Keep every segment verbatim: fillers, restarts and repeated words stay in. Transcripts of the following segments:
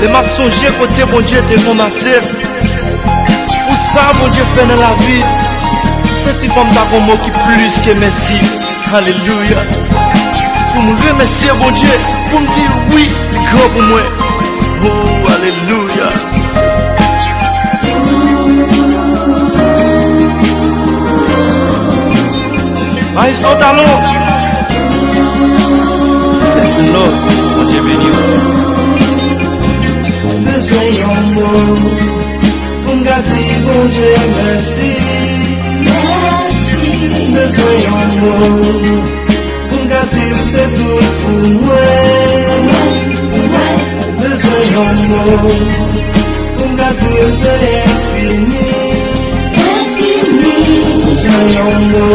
Lè m ap sonje kote Bondye te ranmase m, pou sa Bondye fè nan lavi m, m santi fò m ta gon mo ki plis ke mèsi. Alelouya. Pou m remèsye Bondye, pou m di wi, li gran pou mwen. Oh, alelouya. Maestro Talon. Thank you, Lord. Bondye beni w. Bezwen yon mo pou m ka di Bondye mèsi. Mèsi. Bezwen yon mo pou m ka di l se tout pou mwen. Mwen, mwen. Bezwen yon mo pou m ka di l se enfini. Enfini. Bezwen yon mo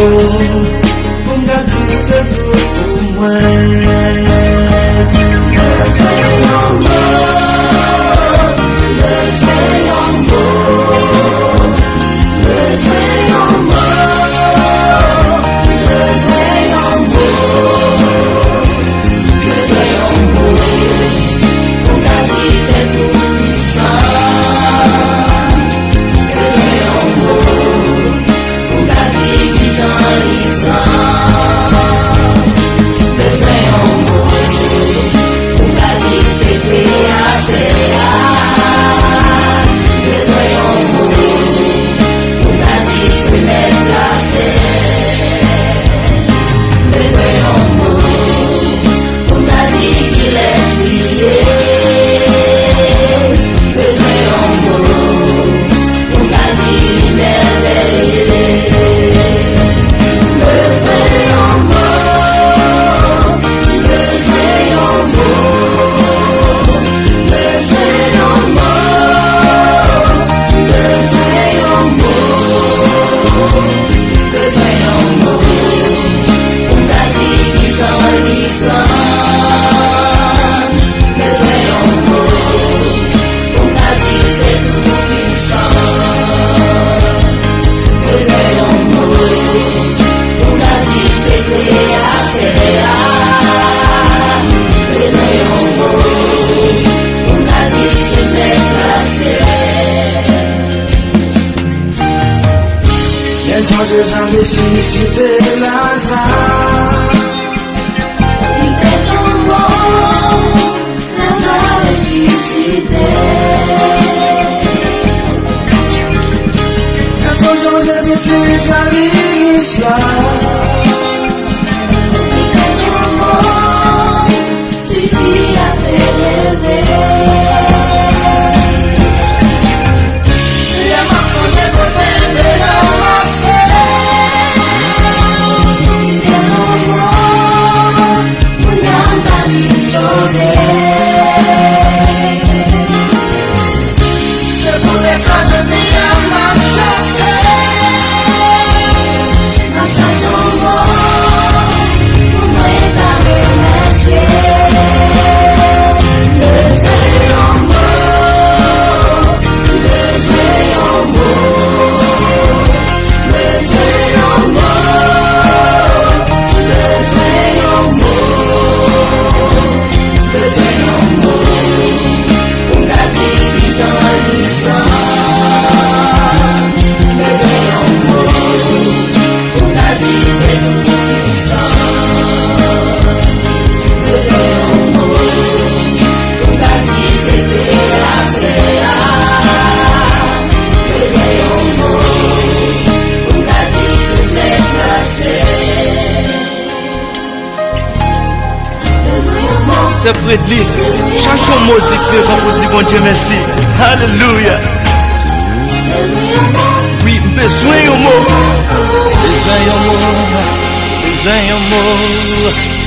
pou m ka di l se tout pou mwen. Bezwen yon mo, bezwen yon mo, bezwen yon mo, bezwen yon mo. Bezwen yon mo pou m ka di se tout pwisan. Bezwen yon mo pou m ka di kijan li gran. Bezwen yon mo pou m ka di se Kreyatè a. Bezwen yon mo pou m ka di se Mèt latè. Bezwen yon mo pou m ka di kilès li ye. Bezwen yon mo pou m ka di li mèvèye. Bezwen yon mo, bezwen yon mo, bezwen yon mo, bezwen yon mo. Bezwen yon mo pou m ta di kijan li gran. Bezwen yon mo pou m ta di se tou pwisan. Bezwen yon mo pou m ta di se kreyatè a. Bezwen yon mo pou m ta di se mèt latè. Lè Bondye jan resisite Laza. Li te yon mo, Laza resisite. Lè Bondye jan pitit Jayiris la. Li te yon mo, Ti fi a te leve. Lè m ap sonje kote l te ranmase m. Li te yon mo pou m ta di sove. Se poutèt sa jodi a m ap chante. M ap chache yon mo pou mwen ta remèsye. Bezwen yon mo, bezwen yon mo, bezwen yon mo, bezwen yon mo. Bezwen yon mo pou m ta di kijan li gran. Bezwen yon mo pou m ta di se tou pwisan. Bezwen yon mo pou m ta di se kreyatè a. Bezwen yon mo pou m ta di se mèt latè. Se Fredly, chache yon mo diferan pou di Bondye mèsi. Alelouya. Wi, m bezwen yon mo. Bezwen yon mo. Bezwen yon mo.